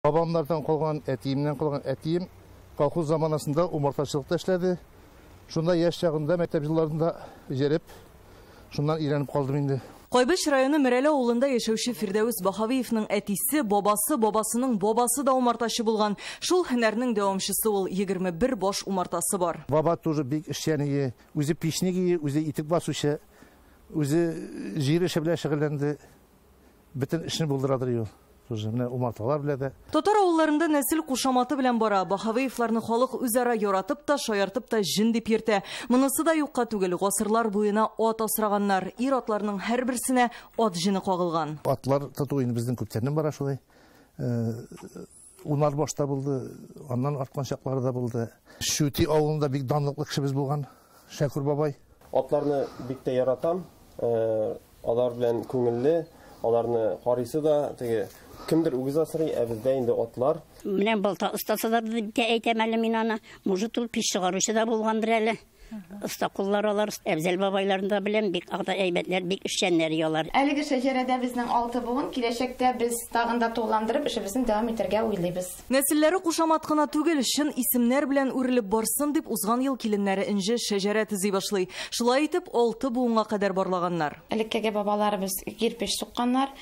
Бабамнардан калган, әтиемнән калган. Әтием колхоз заманасында умартачылыкта эшләде. Шунда яшь чагында, мәктәп елларында җөреп, шуннан өйрәнеп калдым инде. Кайбыч районы Мөрәле авылында яшәүче Фирдәвес Баһавиевның әтисе, бабасы, бабасының бабасы да умартачы булган. Шул һөнәрнең дәвамчысы ул, 21 баш умартасы бар. Баба тоже бик эшчән иде. Үзе печник иде, үзе итек басучы, үзе җир эше белән шөгыльләнде. Бөтен эшне булдырадыр ул. Тоже менә умарталар белә дә. Татар авылларында нәсел кушаматы белән бара. Баһавиевларны халык үзара яратып та, шаяртып та җен дип йөртә. Монысы да юкка түгел. Гасырлар буена ат асраганнар. Ир-атларның һәрберсенә ат җене кагылган. Атлар тоту инде безнең күптәннән бара шулай. Унар башта булды, аннан арткан чаклары да булды. Шүти авылында бик данлыклы кешебез булган, Шәкүр бабай. Атларны бик тә яратам. Алар белән күңелле, аларны карыйсы да, теге кемдер үгез асрый, ә бездә инде атлар. Менә балта остасы да дип тә әйтәм әле мин аны. Может, ул пич чыгаручы да булгандыр әле. Оста куллар алар, Әбзәл бабайларын да беләм, бик ада әйбәтләр, бик эшчәннәр ялар. Әлеге шәҗәрәдә безнең 6 буын, киләчәктә без тагын да тулыландырып эшебезне дәвам итәргә уйлыйбыз. Нәселләре кушамат кына түгел, чын исемнәр белән үрелеп барсын дип узган ел киленнәре Энҗе шәҗәрә төзи башлый. Шулай итеп 6 буынга кадәр барлаганнар. Элеккеге бабаларыбыз кирпеч сукканнар.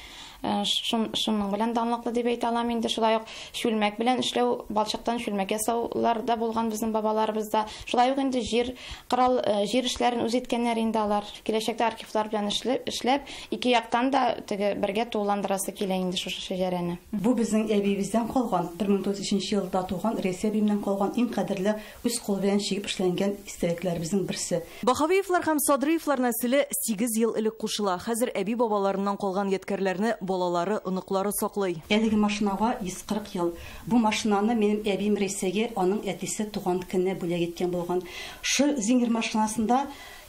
Шуның белән данлыклы дип әйтә алам инде. Шулай ук чүлмәк белән эшләү, балчыктан чүлмәк ясаулар да булган безнең бабаларыбызда. Шулай ук инде җир кырал, җир эшләрен үз иткәннәр инде алар. Киләчәктә архивлар белән эшләп, ике яктан да теге бергә тулыландырасы килә инде шушы шәҗәрәне. Бу безнең әбиебездән калган, 1903 елда туган Рәйсә әбиемнән калган иң кадерле үз кулы белән чигеп эшләнгән истәлекләребезнең берсе. Баһавиевлар һәм Садриевлар нәселе 8 ел элек кушыла. Хәзер әби-бабаларыннан калган ядкәрләрне балалары, оныклары саклый. Әлеге машинага 140 ел. Бу машинаны минем әбием Рәйсәгә аның әтисе туган көнне бүләк иткән булган. Шу Зингер машинасында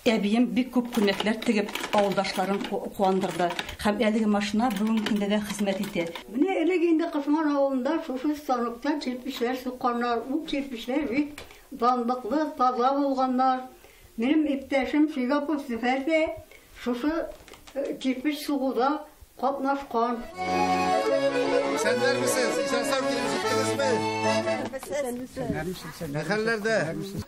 әбием бик күп күлмәкләр тегеп авылдашларын куандырды. Һәм әлеге машина бүгенге көндә дә хезмәт итә. Менә элек инде Кысман авылында шушы станоктан кирпечләр сукканнар. Ул кирпечләр бик данлыклы, таза булганнар. Минем иптәшем Шигапов Зөфәр дә шушы кирпеч сугуда катнашкан. Исәннәрмесез? Исән-сау килеп җиттегезме? Мәхәлләрдә.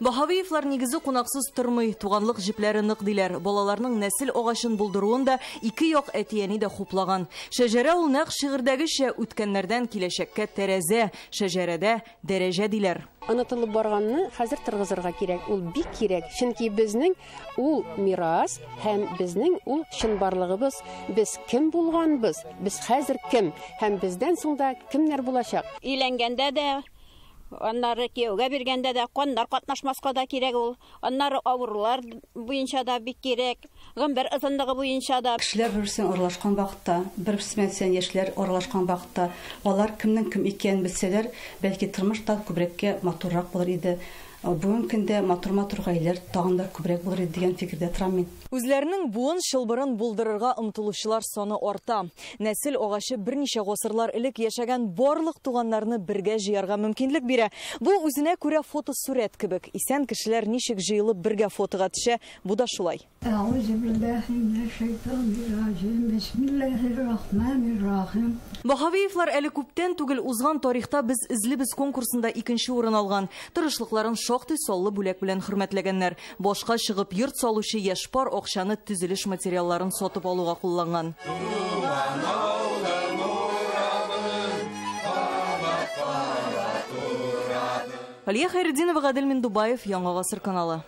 Баһавиевлар нигезе кунаксыз тормый, туганлык җепләре нык диләр. Балаларның нәсел агачын булдыруын да ике як әти-әни дә хуплаган. Шәҗәрә ул нәкъ шигырьдәгечә үткәннәрдән киләчәккә тәрәзә, шәҗәрәдә дәрәҗә диләр. Онытылып барганны хәзер торгызырга кирәк. Ул бик кирәк, чөнки безнең ул мирас һәм безнең ул чынбарлыгыбыз. Без кем булганбыз, без хәзер кем һәм бездән соң да кемнәр булачак. Өйләнгәндә дә, аннары кияүгә биргәндә дә каннар катнашмаска да кирәк ул. Аннары авырулар буенча да бик кирәк, гомер озынлыгы буенча да. Кешеләр бер-берсен аралашкан вакытта, бер-берсе белән яшьләр аралашкан вакытта, алар кемнең кем икәнен белсәләр, бәлки тормыш та күбрәккә матуррак булыр иде. Бүгенге көндә матур-матур гаиләләр тагын да күбрәк булыр иде дигән фикердә торам мин. Үзләренең буын чылбырын булдырырга омтылучылар саны арта. Нәсел агачы берничә гасырлар элек яшәгән барлык туганнарны бергә җыярга мөмкинлек бирә. Бу үзенә күрә фотосурәт кебек. Исән кешеләр ничек җыелып бергә фотога төшә, бу да шулай. Баһавиевлар әле күптән түгел узган тарихта без эзлибез конкурсында икенче урын алган. Тырышлыкларын шактый саллы бүләк белән хөрмәтләгәннәр. Башка чыгып йорт салучы яшь пар акчаны төзелеш материалларын сатып алуга кулланган. Алия Хайретдинова, Гадел Миндубаев, Яңа Гасыр каналы.